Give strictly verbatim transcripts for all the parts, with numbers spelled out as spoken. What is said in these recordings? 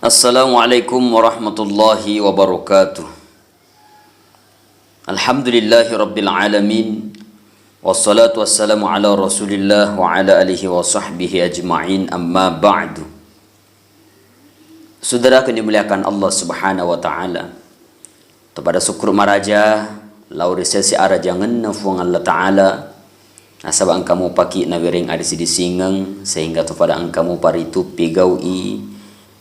Assalamualaikum warahmatullahi wabarakatuh. Alhamdulillahi rabbil alamin. Wassalatu wassalamu ala Rasulillah wa ala alihi wa sahbihi ajma'in, amma ba'du. Saudaraku yang dimuliakan Allah Subhanahu wa Ta'ala, topada syukur maraja lao ri sesi arajangenna Fuang Allah Ta'ala, nasaba engka mupaki nawereng adisi-disingeng, sehingga topada engka mupa ritu pigau'i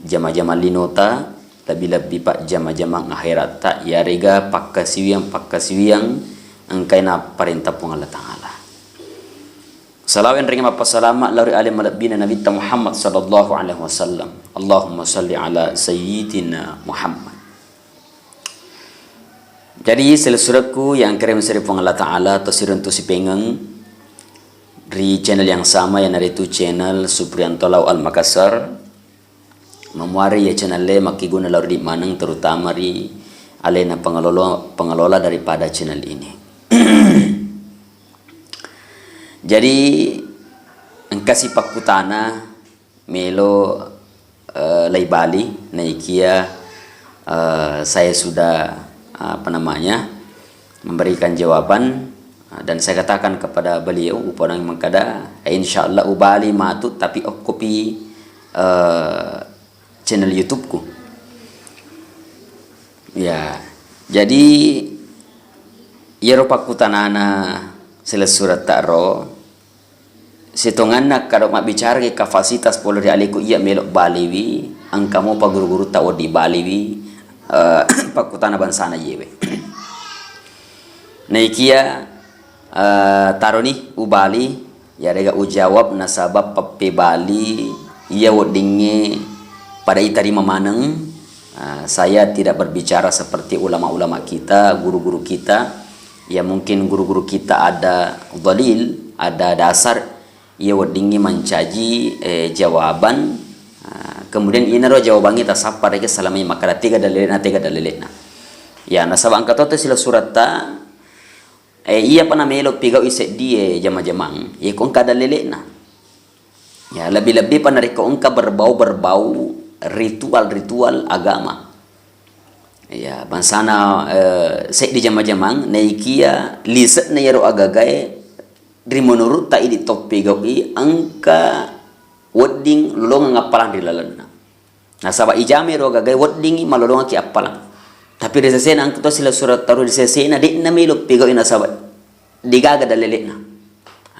jama-jamang linota, lebbi-lebbi pa jama-jamang akheratta, yarega pakkasiwiang-pakkasiwiang engkae naparenta Puang Allah Ta'ala. Salawat ri mappasalama lao ri ale malebbina Nabitta Muhammad sallallahu alaihi wasallam. Allahumma salli ala Sayyidina Muhammad. Jadi, silessurekku yang kere mesere Puang Allah Ta'ala, tosiruntu sipengeng ri channel yang sama, iyanaritu channel Suprianto Lau Al Makassar. Mamuare iya channel e makkeguna lao ri maneng, terutama ri alena pengelola, pengelola daripada channel ini. Jadi, engkasi pakkutana melo, eh, lai Bali, naikia, eh, saya sudah, apa namanya, memberikan jawaban, eh, dan saya katakan kepada beliau, uponang mengkada, eh, insya Allah ubali matu, tapi okkopi, eh, channel YouTube-ku. Ya, jadi iyaro pakkutanana silessuretta ro, sitonganna kado mabbicara ke kapasitas pole ri aleku iya melo baliwi, engka mopa guru-gurutta wedding baliwi, eh, pakkutana bangsana iyewe. Naikia, eh, taroni ubali, yarega ujawab nasaba pappebali iya weddingnge pada itarima maneng. Eh, saya tidak berbicara seperti ulama-ulama kita, guru-guru kita. Ya, mungkin guru-guru kita ada dalil, ada dasar, iya weddingngi mancaji, eh, jawaban. Ah, kemudian inaro jawabangnge tasappa rekeng salamai makkada tega dalilena, tega dalilena. Ya, nasaba engka to silessuretta, eh, iyapa namelo pigau'i seddie jama-jamang, yeko engka dalilena. Ya, lebbi-lebbi pa narekko engka berbau-berbau ritual-ritual agama. Ya, bangsana, eh, seddi jama-jamang, naikia lise'na iyaro agagae ri menurutta idi toppegau'i engka wedding lolongeng appalang ri lalenna. Nasaba ijama ero agagai weddingngi malolongekki appalang. Tapi ri sesena engka to silessuretta ro ri sesena de'na melo pegau'i nasaba degaga dalele'na.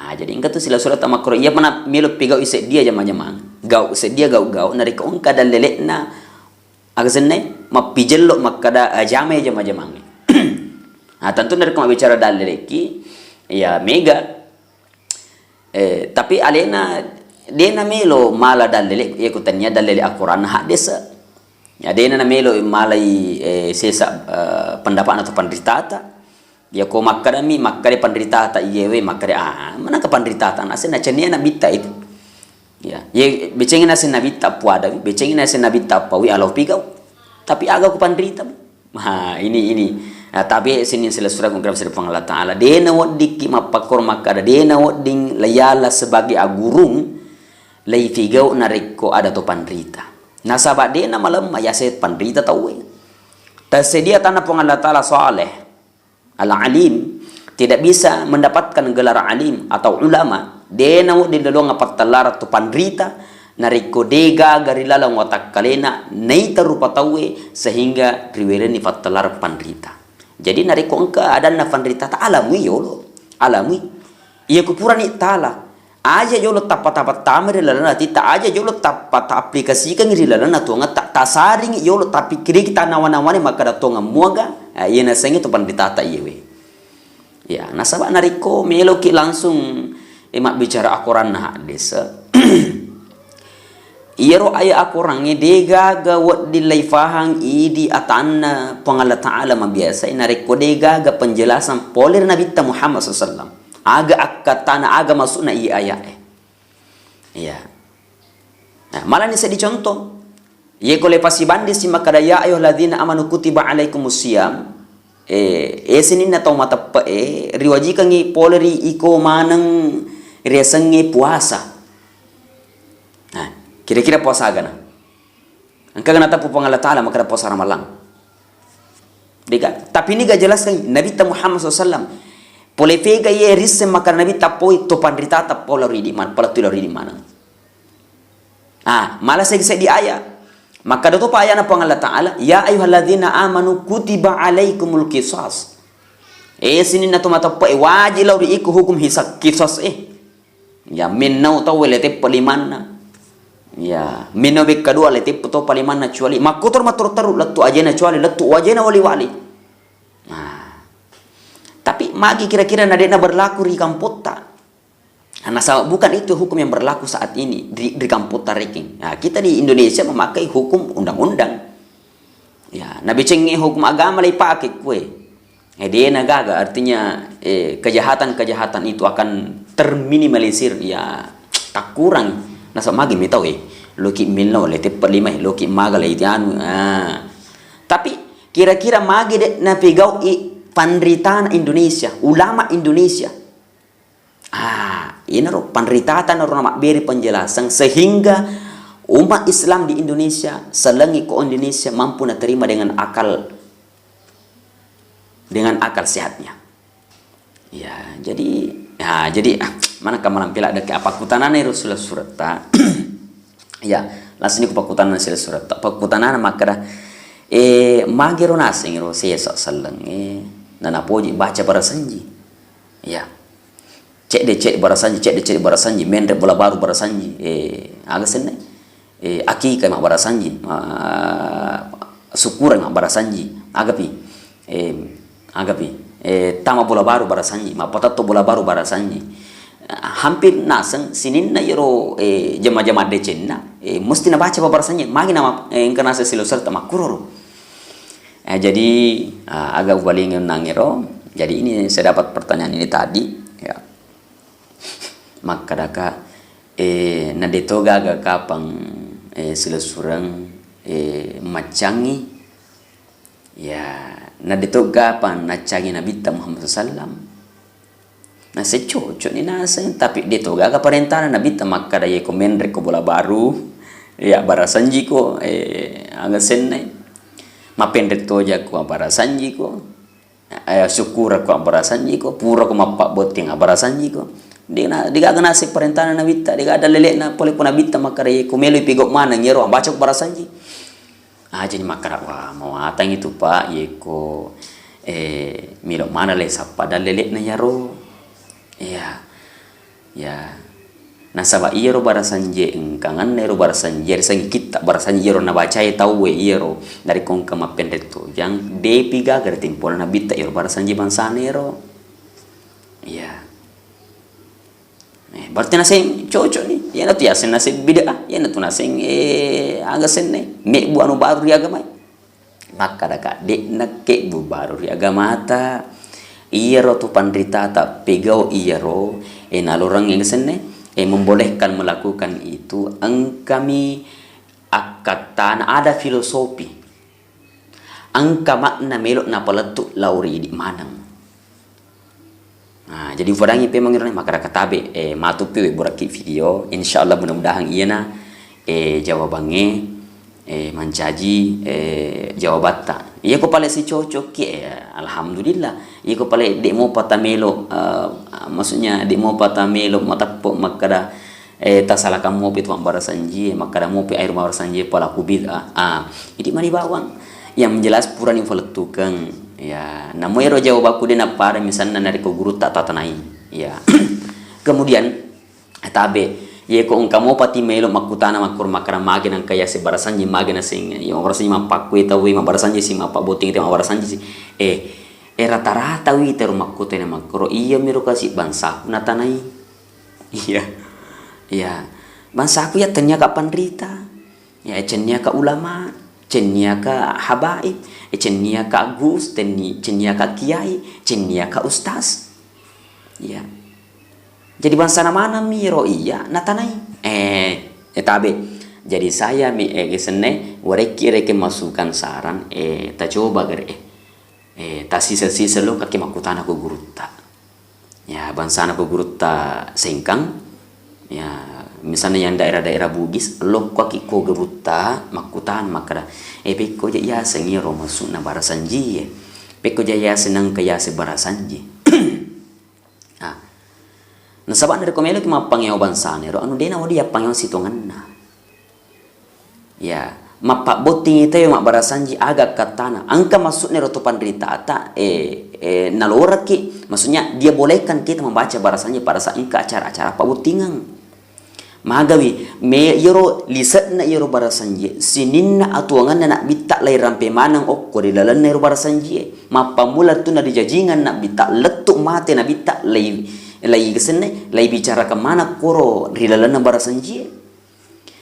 Ah, jadi engka to silessuretta makkoro, iyapa namelo pegau'i seddia jama-jamang, gau' seddia gau'-gau', narekko engka dalele'na, aga senna, mappijello makkada, ah, jamai jama-jamangnge. Ah, tentu narekko mabbicara dalelekki, ya mega. Eh, tapi alena de'na melo mala dallele, iya ku tania dallele Al-Quran haddese. Ya, de'na namelo malai, eh, sesa, eh, pendapatna atau panritata. Ya, ko makkadami, makkada panritata iyewe, makkada, ah, manaka panritata, naseng nacennia nabitta itu. Ya, ye, becengi naseng nabitta puadawi, becengi naseng nabitta pawi, alau pigau. Tapi aga ku panrita. Ha, ini, ini. Nah, tabe sining silessureng kukira seri Puang Allah Ta'ala. De'na weddikki mappakkoro makkada, de'na wedding layala sebagai agurung, laifigau narekko ada to panrita. Nasaba de'na malemma yase panrita tauwe. Tassedia tanna Puang Allah Ta'ala saleh, Al-Alim, tidak bisa mendapatkan gelar alim atau ulama, de'na wedding lolonga pattellareng to panrita, narekko degaga ri laleng watakkalena naita rupa tauwe sehingga riwerenni pattellareng panrita. Jadi narekko engka adanna panritata, alamui yolo, alamui. Iya kupurani tala, aja yolo tappa-tappa tama ri lalenna atitta, aja yolo tappa taaplikasikangngi ri lalenna tuangetta, tasaringi yolo tapikkiriki tanawa-nawane makkada tuangeng muaga, eh, iya nasengnge tu panritata iyewe. Ya, nasaba narekko meloki langsung, eh, mabbicara akoranna haddese. Iyaro ayat akorangnge degaga wedding laifahang idi atanna Puang Allah Ta'ala mabiasa, narekko degaga penjelasan pole ri Nabitta Muhammad sallallahu alaihi wasallam. Aga akkattana, aga maksudna iya ayat e. Iya. Nah, malani seddi contoh. Yeko le pasibanding si makkada, "Ya ayyuhalladzina amanu kutiba alaikumus siyam." Eh, eh, sininna tau mateppe'e riwajikangngi pole ri iko maneng riasengnge puasa. Nah, kira-kira puasa agana? Engka natappu Puang Allah Ta'ala makkeda puasa Ramalang. Dega, tapi ini gak jelaskan Nabi ta Muhammad sallallahu alaihi wasallam. Pole fega ye risseng makkeda Nabi tappoi to panrita tappo lao ridi man, palettu lao ridi maneng. Ah, malah seddi-seddi ayat. Makkeda topa ayana Puang Allah Ta'ala, "Ya ayyuhalladzina amanu kutiba alaikumul qisas." Eh, sininna to mateppe'e, wajib lao ri iko hukum hisab qisas, eh. Ya, mennau tauwe le teppa limanna. Ya, mennau bekka dua le teppa topa limanna cuali. Makkotoro matteru-teru lettu ajena cuali, lettu ajena wali-wali. Nah. Tapi magi kira-kira na de'na berlaku ri kampotta? Nasaba bukan itu hukum yang berlaku saat ini di, di kampotta rekeng. Nah, kita di Indonesia memakai hukum undang-undang. Ya, nabecengnge hukum agama le ipake kue. Eh, de'na gaga, artinya, eh, kejahatan-kejahatan itu akan terminimalisir, ya, takkurang. Nasaba magi mi tau, eh, loki millau le teppa lima, eh, loki maga le anu. Ah. Tapi kira-kira magi de'na pegau'i panritana Indonesia, ulama Indonesia? Ah, inaro panritata naro namabbere penjelasan sehingga umat Islam di Indonesia, selengi ko Indonesia mampu naterima dengan akal, dengan akal sehatnya. Ya, jadi, ya, jadi, ah, mana kamalampe laddekke apa kutanana ero sila suretta? Ya, langsung ku pakkutanana sila suretta. Pakkutanana makkeda, eh, magero naseng ero sesa selleng, eh, nanapoji baca barasanji. Ya. Cedde-cedde barasanji, cedde-cedde barasanji, menre bola baru barasanji, eh, aga senna? Eh, akika mabbarasanji, ma-, sukkureng mabbarasanji, agapi? Eh, agapi? Eh, tama bola baru barasanji, mappatetto bola baru barasanji. Hampir naseng sininna iyaro, eh, jama-jama decenna, eh, mesti nabaca pa barasanji, magi nama, eh, engka naseng silo serta makkuroro. Eh, jadi, ah, aga ubalingi onnangngero. Jadi ini saya dapat pertanyaan ini tadi, ya. Makkedaka, eh, na deto gaga kapang, eh, silessureng, eh, maccangi. Ya, na deto gapang naccangi Nabitta Muhammad sallallahu alaihi wasallam. Naseng cocok ni naseng, tapi deto gaga parentana Nabitta makkeda, yeko menre ko bola baru, ya, barasanji ko, eh, aga sennai. Mapenre toja ko barasanji ko. Eh, sukkurako abbarasanjiko, purako mappabbotting abbarasanjiko. Dena, degaga naseng parentana Nabitta, degaga lele'na pole ko Nabitta makkeda, yeko meloi pigau maneng iyaro, bacako barasanji. Ah, jadi makkeda, wah, mawatangi tu, Pak, yeko, eh, melo maneng le sappa dan lele'na iyaro. Iya. Ya. Nasaba iyaro barasanjie engkangenna ero barasanjie risengngi kitta barasanjie iyaro nabacae tauwe iyaro narekko engka mappenre tojang, depi gaga ri tempona Nabitta iyaro barasanjie bangsana ero. Iya. Eh, berarti naseng cocok ni. Iyanatu yaseng naseng bid'ah, iyanatu naseng, eh, aga sennai, mebbu anu baru ri agamae. Makkedaka, de'na kebbu baru ri agamata. Iyaro tu panritata pegau iyaro, e, naloreng e senne, e, membolehkan melakukan itu, engkami akkattana ada filosofi. Engka makna melo napalettu lao ri idi maneng. Nah, jadi ufadangi pemeng iro makkeda katabe, eh, matupi webburakki video. Insyaallah mudah-mudahan iyana, eh, jawabangnge, eh, mancaji, eh, jawabatta. Iyako pale sicocokki, eh, alhamdulillah. Iyako pale de mopa tamelo, eh, maksudnya de mopa tamelo mateppo makkeda, eh, tasalakang mopi tu mabbarasanjie, makkeda mopi aero mabbarasanjie pelaku bid'ah. Ah, idi mani bawang. Yang jelas purani ufalettukeng. Ya, namo ero jawabakku de nappada misalna narekko gurutta tatanai. Ya. Kemudian, tabe, yeko engka mopati melo makkutana makkuro makkeda magi nangka yase barasanji, magi naseng, ya, mabbarasanji mappakkue tauwe, mabbarasanji si, mappabbotting te mabbarasanji si. Eh, eh, rata-rata witero makkutana makkuro, iya miro kasi bangsaku natanai. Iya. Iya. Bangsaku ya tenniaka panrita. Ya, cenniaka ulama, cenniaka habaib, cenniaka gus, tenni-, cenniaka kiai, cenniaka ustaz. Iya. Jadi bangsana maneng mi ro iya natanai. Eh, eh, tabe. Jadi saya mi, eh, senne, warekki reke masukan saran, eh, tacoba gare, eh. Eh, tasiseng-siseng lo kaki makkutana ko gurutta. Ya, bangsana ko gurutta Sengkang. Ya, Misalna yang daerah-daerah Bugis, lokkoki ko gerutta makkutana makkada, "Eh, pekko je yaseng iyaro masukna barasanjie? Pekko je yaseng nangka yaseng barasanji?" Ah. Nasaba narekko meloki mappangewa bangsana ero, anu dena wadi yappangewa sitongenna. Ya, mappabbottingi tauwe mabbarasanji aga akkattana. Engka maksudna ero to panritata, eh, eh, naloraki, maksudnya dia bolehkan kita membaca barasanji pada saat engka acara-acara pabbottingeng. Magawi, me-, iyaro lise'na iyaro barasanjie, sininna atuangenna nabbitta lairampe maneng okko ri lalenna iyaro barasanjie. Mappammula tu nadijajingeng nabbitta, lettu mate nabbitta lai, lai kesenne, lai bicarakan maneng koro ri lalenna barasanjie.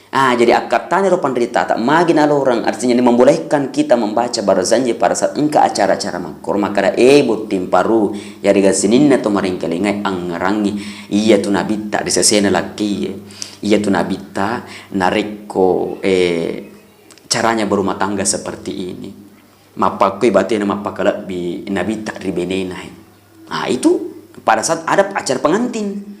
Ah, jadi akkattana ero panritata, magi naloreng, artinya ini membolehkan kita membaca barasanjie pada saat engka acara-acara makkoro, makkada, "Eh, botting paru, yarega sininna to marengkalingai angngerangi iyatu nabitta ri sesena lakkie, iyatu nabitta narekko, eh, caranya berumah tangga seperti ini, mappakkoi batena mappakalebbi nabitta ri benena." Ah, itu pada saat ada acara pengantin.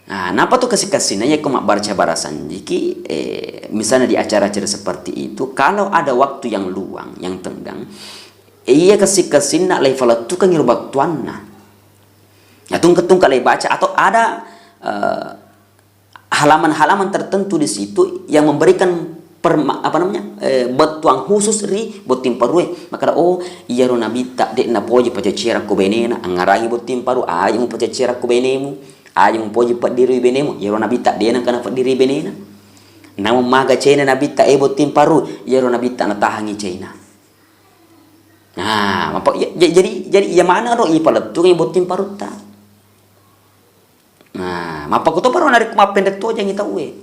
Nah, napa tu kasi-kasina yakko mabbaca barasanjiki, eh, misalnya di acara-acara seperti itu, kalau ada waktu yang luang, yang tenggang, eh, iya kasi-kasinna laifalettukangi ro battuanna. Ya, tungke-tungke laibaca atau ada, eh, halaman-halaman tertentu di situ yang memberikan perma-, apa namanya, eh, bettuang khusus ri botting parue. Makkada, "Oh, iyaro nabitta de' napoji pacacerang ko benena, angngarangi botting paru, aja mupacacerang ko benemu." Aja mupoji peddiri benemu, iyaro nabitta de' nengka napeddiri benena. Namun maga cena nabitta, eh, botting paru, iyaro nabitta natahangi cena. Nah, mappa-, ya, ja-, jadi, jadi iya maneng ro ipalettungi botting parutta. Nah, mappakuto paro narekko mappenre tojangi tauwe.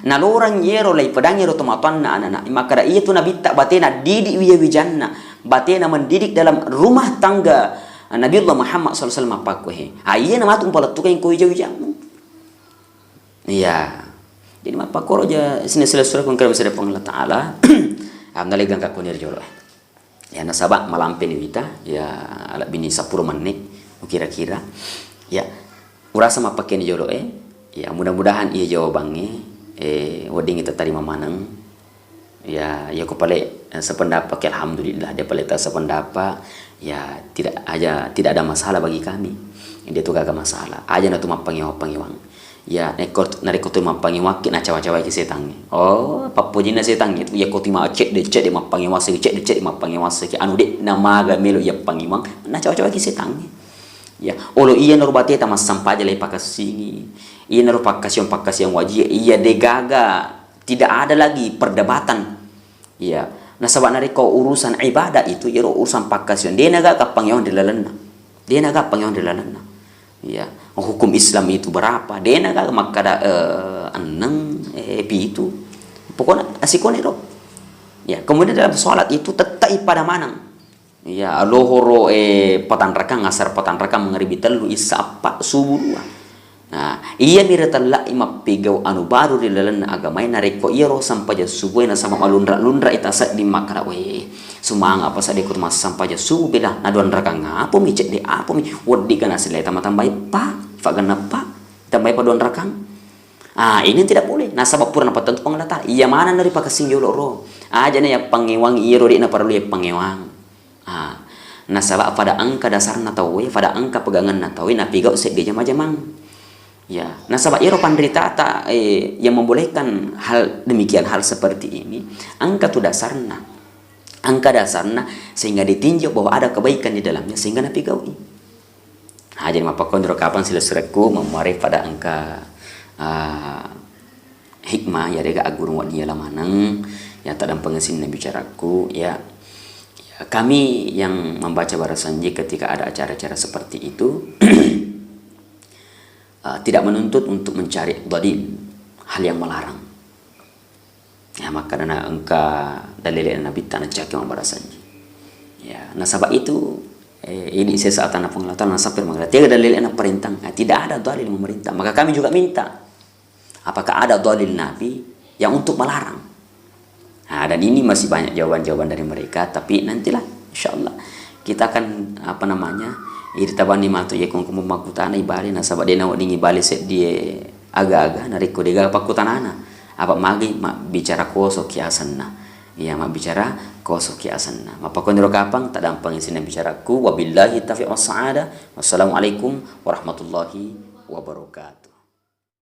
Nalorang iyaro laipedangi ro tomatoanna anana. Makkada iyatu nabitta batena didik wija-wijanna, batena mendidik dalam rumah tangga Nabiullah Muhammad sallallahu alaihi wasallam mappakkuhe. Ah, iyana matu umpalettukeng ko wija-wijamu. Iya. Jadi mappakkoro ja sine sila sura kung kira bisa Puang Allah Ta'ala. Alhamdulillah gangka kuni jolo. Ya, nasaba malampeni wita, ya, alebbini seppulo menit, kira-kira. Ya, urasa mappakeni jolo, eh. Ya, mudah-mudahan iya jawabangnge, eh, weddingngi tatarima maneng. Ya, iya ko pale, eh, sependapat, oke, alhamdulillah, dia pale tak sependapat, ya, tidak aja, tidak ada masalah bagi kami. Dia tu gaga masalah. Aja na tu mappangewa-pangewang. Ya, narekko, narekko tu mappangewakke, nacawa-cawaki setangnge. Oh, pappojinna setangnge tu, iya ko tu ma cedde-cedde mappangewassaki, cedde-cedde mappangewassaki, anu de' namaga melo iya pangewang, nacawa-cawaki setangnge. Ya, olo iya naro bateta massampaja lai pakassingi. Iya naro pakkasiang-pakkasiang wajie, iya degaga, tidak ada lagi perdebatan. Iya, nasaba narekko urusan ibadah itu, iyaro urusan pakkasiang, de'na gaga pangewang ri lalenna. De'na gaga pangewang ri lalenna. Iya, hukum Islam itu berapa? De'na gaga makkada, eh, enneng, eh, pitu. Pokokna asikone ro. Ya, kemudian dalam sholat itu tettai pada maneng. Iya, lohoro, eh, patanrakang, asar patanrakang, mangaribi tellu, issa appa, subuh dua. Nah, iyami ritella'i mappigau anu baru ri lalenna agamae, narekko iyaro sampajang subuhe nasaba malunra-lunrai tasedding makkada, "We, sumanga apa sedding ko massampajang subuh bela, na duanrakang apami, cedde apami, weddigana sellai tama-tambai pa, faganna pa, tambai pa duanrakang." Ah, ini tidak boleh. Nasaba pura napattentu Puang Allah Ta'ala. Iya manenna ripakessing jolo ro. Ajana yappangewangi iyaro de'na parellu yappangewang. Ah, nasaba pada engka dasarna tauwe, pada engka pegangenna tauwe, napigau seddi jama-jamang. Ya, nasaba iyaro panritata, eh, yang membolehkan hal demikian, hal seperti ini, engka tu dasarna. Engka dasarna sehingga ditinjau bahwa ada kebaikan di dalamnya sehingga napigaui. Ha, jadi mappakkondiro kapang silessurekku, memmuare pada engka, ah, hikmah, yarega aggurung wedding yala maneng, ya taddampengeng sininna bicarakku, ya. Ya, kami yang membaca barasanji ketika ada acara-acara seperti itu, eh, tidak menuntut untuk mencari dalil, hal yang melarang. Ya, makkadana engka dalile nabitta nacaki mabbarasanji. Ya, nasaba itu, eh, idi sesa atanna Puang Allah Ta'ala nasapir makkada, tega dalile na perintah? Nah, tidak ada dalil memerintah. Maka kami juga minta, apakah ada dalil Nabi yang untuk melarang? Nah, dan ini masih banyak jawaban-jawaban dari mereka, tapi nantilah, insya Allah, kita akan, apa namanya, iritabani matu ya kong kumu makutana ibali, nasaba dena wedding ibali seddie aga-aga narekko degaga pakkutanana. Apa magi mabbicara kosoki asenna. Iya, mabbicara kosoki asenna. Mappakoniro kapang, tadampengi sininna bicarakku. Wabillahi taufiq was sa'adah. Wassalamualaikum warahmatullahi wabarakatuh.